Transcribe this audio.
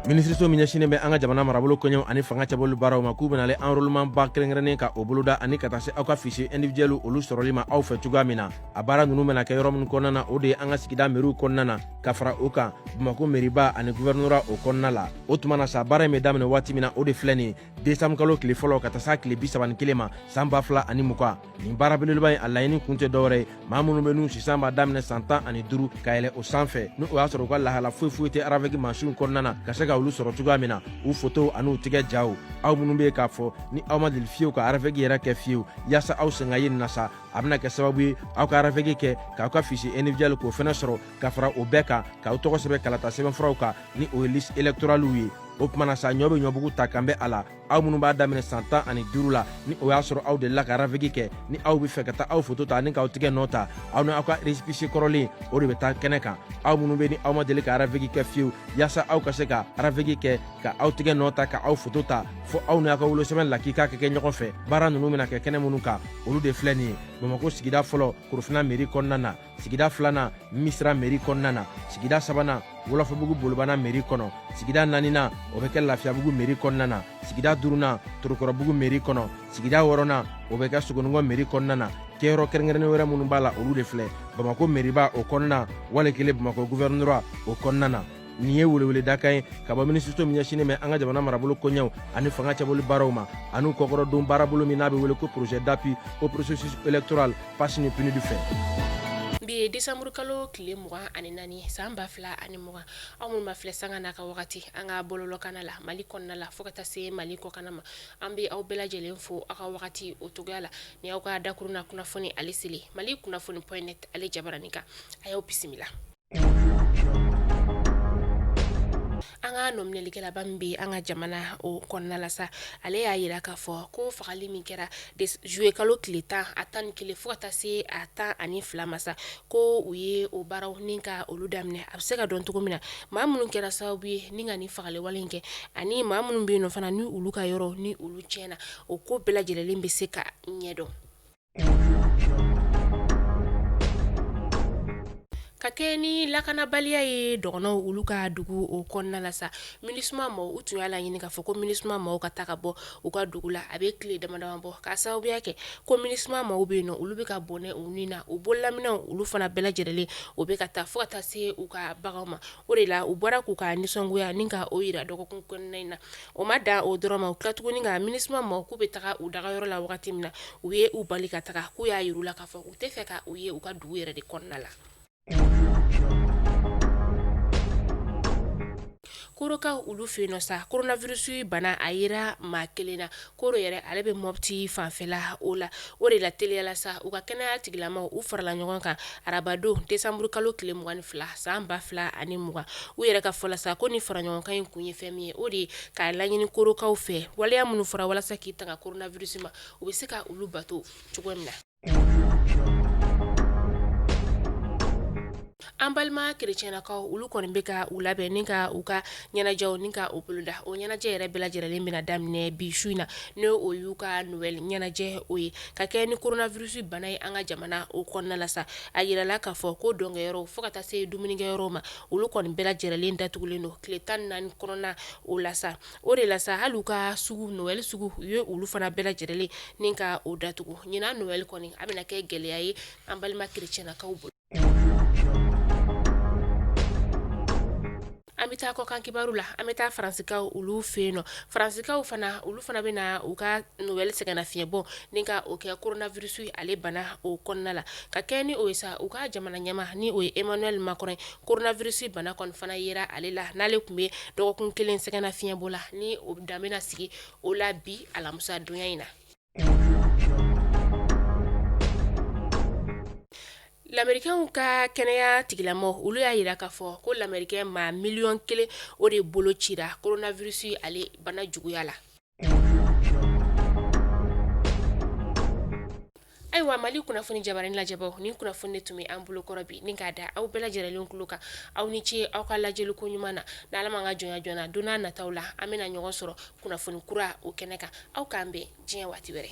Minisiriso min ɲɛsinnen bɛ an ka jamana marabolo koɲɛw ani fanga cɛbɔli baaraw ma, k'u bɛna ale enrôlement ba kɛrɛnkɛrɛnnen ka o boloda ani ka taa se aw ka fichier individuel olu sɔrɔli ma aw fɛ cogoya min na. A baara ninnu bɛna kɛ yɔrɔ minnu kɔnɔna na, o de ye an ka sigida meriw kɔnɔna na, ka fara o kan Bamakɔ meriba ani gouvernorat o kɔnɔna la. O tuma na sa, baara in bɛ daminɛ waati min na, o de filɛ nin ye, décembre kalo tile fɔlɔ ka taa s'a tile 31 ma san 2020. Nin baara belebeleba in, a laɲini kun tɛ dɔwɛrɛ ye, maa minnu bɛ n'u sisan b'a daminɛ san 15 ka yɛlɛ o sanfɛ, ni o y'a sɔrɔ u ka lahala foyi foyi tɛ RAVEC mansinw kɔnɔna na, ka se ka olu sɔrɔ cogoya min na, u fotow an'u tigɛ jaw. Aw minnu bɛ yen k'a fɔ ni aw ma deli fiyewu ka RAVEC yɛrɛ kɛ fiyewu, yaasa aw sen ka ye nin na sa, a bɛna kɛ sababu ye aw ka RAVEC kɛ k'aw ka fichier individuel k'o fɛnɛ sɔrɔ, ka fara o bɛɛ kan k'aw tɔgɔ sɛbɛn kalata sɛbɛnfuraw kan, ni o ye liste électorale ye. O tuma na sa, ɲɔ bɛ ɲɔbugu ta kan bɛ a la. Aw minnu b'a daminɛ san 15 la, ni o y'a sɔrɔ aw delila ka RAVEC kɛ, ni aw bɛ fɛ ka taa aw foto ta ani k'aw tigɛ nɔ ta, aw ni aw ka récépissé kɔrɔlen, o de bɛ taa kɛnɛ kan. Aw minnu bɛ ni aw ma deli ka RAVEC kɛ fiyewu, yaasa aw ka se ka RAVEC kɛ ka aw tigɛ nɔ ta ka aw foto ta, fo aw ni aw ka wolosɛbɛn lakika ka kɛ ɲɔgɔn fɛ. Baara ninnu bɛna kɛ kɛnɛ minnu kan, olu de filɛ nin ye: Bamakɔ sigida fɔlɔ, Korofina mairie kɔnɔna na; sigida filanan, Misira mairie kɔnɔna na; sigida sabanan, Wɔlɔfɔbugu Bolibana mairie kɔnɔ; sigida naaninan, o bɛ kɛ Lafiyabugu mairie kɔnɔna na; sigida duurunan, Torokɔrɔbugu mairie kɔnɔ; sigida wɔɔrɔnan, o bɛ kɛ Sogonikɔ mairie kɔnɔna na. Kɛyɔrɔ kɛrɛnkɛrɛnnen wɛrɛ minnu b'a la, olu de filɛ: Bamakɔ mairiba o kɔnɔna, wali kelen Bamakɔ gouvernorat o kɔnɔna na. Nin ye weleweledakan ye ka bɔ minisiriso min ɲɛsinnen bɛ an ka jamana marabolo koɲɛw ani fanga cɛbɔli baaraw ma, ani kɔkɔrɔdon baarabolo min n'a bɛ wele ko projet d'appui au processus électoral PAS ni PNUD fɛ. Bi ye décembre kalo tile 24 san 2020. Aw minnu ma filɛ sanga n'a ka wagati an ka bɔlɔlɔkana la Mali kɔnɔna la fo ka taa se Mali kɔkana ma, an bɛ aw bɛɛ lajɛlen fo aw ka wagati o cogoya la. Ni aw ka dakurunna kunnafoni ale seli Mali kunnafoni point net ale jabaranin kan, a y'aw bisimila. An ka nɔminɛlikɛlaba min bɛ an ka jamana o kɔnɔna la sa, ale y'a jira k'a fɔ ko fagali min kɛra juillet kalo tile 10 a 11 fo ka taa se a 12 ma sa, ko u ye o baaraw ni ka olu daminɛ. A bɛ se ka dɔn cogo min na maa minnu kɛra sababu ye ni ka nin fagali wale in kɛ, ani maa minnu bɛ yen nɔ fana ni olu ka yɔrɔ ni olu tiɲɛna, o ko bɛɛ lajɛlen bɛ se ka ɲɛdɔn. Ka kɛ ni lakanabaliya ye dɔgɔnɔw olu ka dugu o kɔnɔna la sa, MINUSMA maaw u tun y'a laɲini k'a fɔ ko MINUSMA maaw ka taa ka bɔ u ka dugu la. A bɛ tile dama dama bɔ, k'a sababuya kɛ ko MINUSMA maaw bɛ yen nɔ, olu bɛ ka bɔnɛ u ni na, u bololaminɛnw olu fana bɛɛ lajɛlen o bɛ ka taa fo ka taa se u ka baganw ma. O de la u bɔra k'u ka nisɔngoya ni ka o jira dɔgɔkun kɔnɔna in na. O ma dan o dɔrɔn ma, u tila tuguni ka MINUSMA maaw k'u bɛ taga u dagayɔrɔ la wagati min na, u ye u bali ka taga, k'u y'a jira u la k'a fɔ u tɛ fɛ ka u ye u ka dugu yɛrɛ de kɔnɔna la. Korokaw olu fɛ yen nɔ sa, coronavirus bana a yera maa kelen na. Koro yɛrɛ ale bɛ Mɔpti fanfɛla o la. O de la teliyala sa, u ka kɛnɛya tigilamaw u farala ɲɔgɔn kan arabadon décembre kalo tile 22 san 2020. U yɛrɛ ka fɔ la sa, ko ni fara ɲɔgɔnkan in kun ye fɛn min ye, o de ye k'a laɲini korokaw fɛ waleya minnu fɔra walasa k'i tanga coronavirus ma, u bɛ se ka olu bato cogo min na. An balima kerecɛnnakaw olu kɔni bɛ ka u labɛn ni ka u ka ɲɛnajɛw ni ka u boloda. O ɲɛnajɛ yɛrɛ bɛɛ lajɛlen bɛna daminɛ bi su in na, n'o o y'u ka Noël ɲɛnajɛ o ye. Ka kɛ ni coronavirus bana ye an ka jamana o kɔnɔna la sa, a yirala k'a fɔ ko dɔnkɛyɔrɔw fo ka taa se dumunikɛyɔrɔw ma, olu kɔni bɛɛ lajɛlen datugulen don tile 14 kɔnɔna o la sa. O de la sa, hali u ka sugu Noël sugu, u ye olu fana bɛɛ lajɛlen ni ka o datugu. Ɲinan Noël kɔni a bɛna kɛ gɛlɛya ye an balima kerecɛnnakaw bolo. An bɛ taa kɔkan kibaru la. An bɛ taa Faransikaw olu fɛ yen nɔ. Faransikaw fana olu fana bɛna u ka Noël sɛgɛnnafiɲɛbɔ ni ka o kɛ coronavirus ale bana o kɔnɔna la. Ka kɛ ni o ye sa, u ka jamana ɲɛmaa ni o ye Emmanuel Macron ye, coronavirus bana kɔni fana yera ale la, n'ale tun bɛ dɔgɔkun kelen sɛgɛnnafiɲɛbɔ la, ni o dan bɛna sigi o la bi alamisa donya in na. Lamerikɛnw ka kɛnɛya tigilamɔgɔw olu y'a jira k'a fɔ ko lamerikɛn maa miliyɔn 1 o de bolo cira coronavirus ale bana juguya la. Ayiwa, Mali kunnafoni jabaranin lajɛbaw, nin kunnafoni de tun bɛ an bolokɔrɔ bi ni k'a da aw bɛɛ lajɛlen tulo kan. Aw ni ce aw ka lajɛli ko ɲuman na. N'Ala m'an ka jɔnya jɔna, don n'a nataw la an bɛna ɲɔgɔn sɔrɔ kunnafoni kura o kɛnɛ kan. Aw k'an bɛn diɲɛ waati wɛrɛ.